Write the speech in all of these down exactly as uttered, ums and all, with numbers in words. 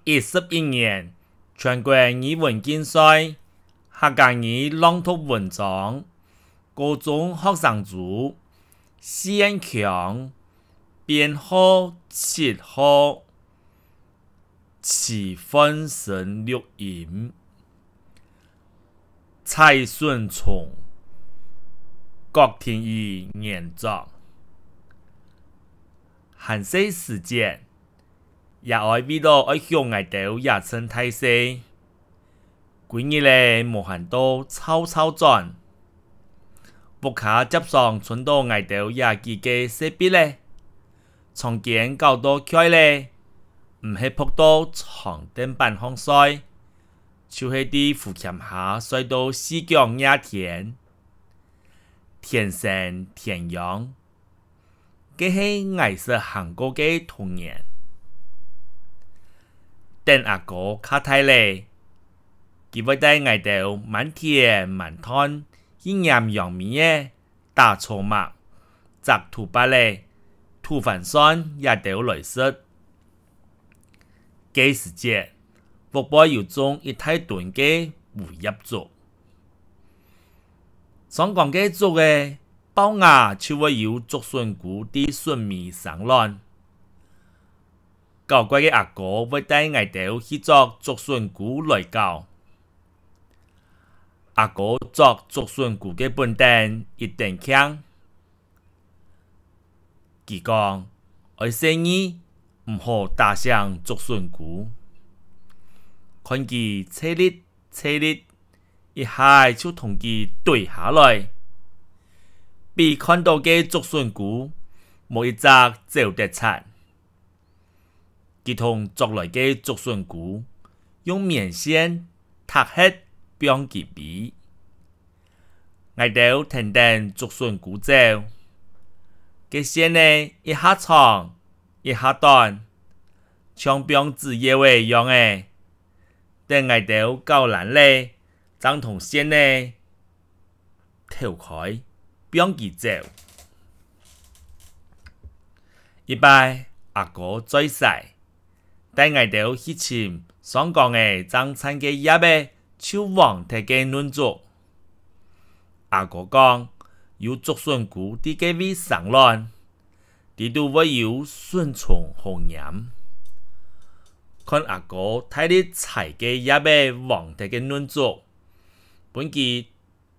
一十一年，全國語文競賽，客家語朗讀文章，高中學生組，四縣腔，編號七號，徐煥昇錄音。 《採筍蟲》，郭亭予原作。還細時節，爺哀為著愛畜𠊎兜這陣大細，歸日仔無閒到吵吵轉。屋下輒常伸著𠊎兜這幾个細嗶仔，長肩搞到𤸁咧，毋係仆到長凳板項睡， 就係在扶衾下睡到四腳惹天。天生天養，該係𠊎識行過个童年。等阿哥較大咧，佢會帶𠊎兜滿田滿段去拈秧米仔、打草蜢、摘土菝仔、土番蒜這兜來食。 該時節，屋背有種一大墩个烏葉竹。上崗个竹仔，暴芽就會有竹筍菇在筍尾生卵。搞怪个阿哥會帶𠊎兜去捉竹筍菇來搞。阿哥捉竹筍菇个本等一等慶， 佢講：「愛細義，毋好打醒竹筍菇。」看佢細力細力，一下就同佢對下來，比看著个竹筍菇，無一隻走得掣。 佢同捉來个竹筍菇，用棉線䌈核放佢飛。𠊎兜跈等竹筍菇走，該線仔一下長，一下短，像放紙鷂仔樣仔。等𠊎兜搞懶咧，正同線仔 敨開，放佢走。一擺，阿哥嘴使，帶𠊎兜去尋上崗仔正綻个葉仔就黃忒个嫩竹。阿哥講，有竹筍菇在該位生卵，裡肚會有筍蟲好拈。看阿哥大力揩該葉仔黃忒个嫩竹，分佢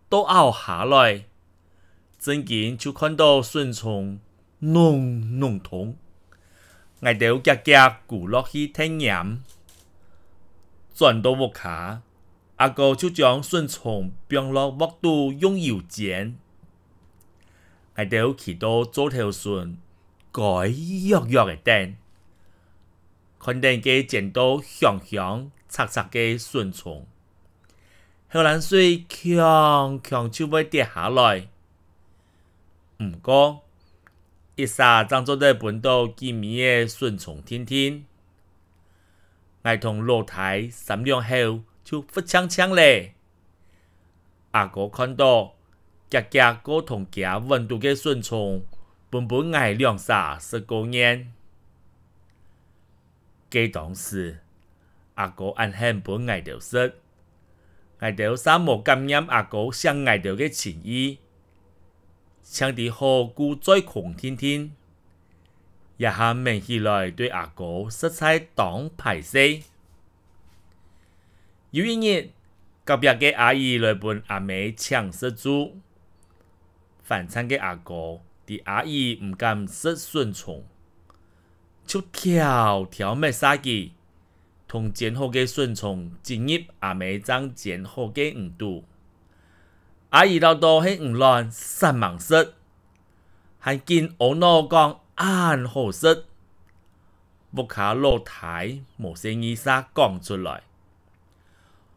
倒拗下來，正經就看著筍蟲隆隆動。𠊎兜遽遽跍落去𢯭拈。轉到屋下，阿哥就將筍蟲放落鑊肚用油煎。𠊎兜企到灶頭脣，該躍躍仔等，看等該煎到香香赤赤个筍蟲。 口涎水強強就會跌下來。毋過，一儕正做得分著幾尾仔筍蟲定定。𠊎同老弟三兩口就忽淨淨咧。阿哥看著，遽遽過同厥碗肚个筍蟲分分𠊎兩儕食過癮。 該當時，阿哥恁肯分𠊎兜食，𠊎兜嗄無感念阿哥惜𠊎兜个情意，淨知好顧嘴空定定。這下愐起來對阿哥實在當敗勢。有一日，隔壁个阿姨來分阿姆請食晝， 番粲个阿哥知阿姨毋敢食筍蟲，就挑挑搣煞佢，同煎好个筍蟲擠入阿姆正煎好个魚肚。阿姨恅著係魚卵煞猛食，還緊阿腦講恁好食。屋下老弟無細義嗄講出來，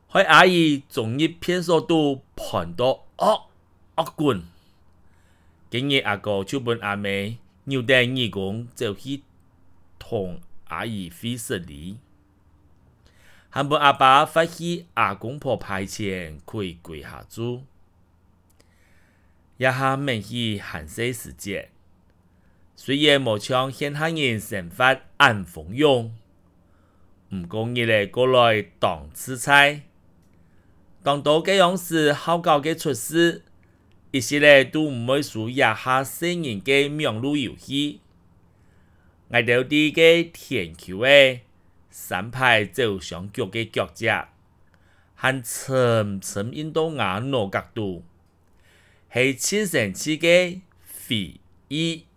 害阿姨終日便所肚盤到惡惡滾。該日阿哥就分阿姆扭等耳公走去同阿姨會失禮，還分阿爸罰去阿公婆牌前跪歸下晝。 這下愐起還細時節，雖然無像現下人生活恁豐裕，毋過日仔過來當自在。當多該央時好搞个齣事，一息仔都毋會輸這下細人个網路遊戲。𠊎兜在該田坵仔，三排走相逐个腳跡，還深深印到吾腦殼肚，係盡生趣个回憶。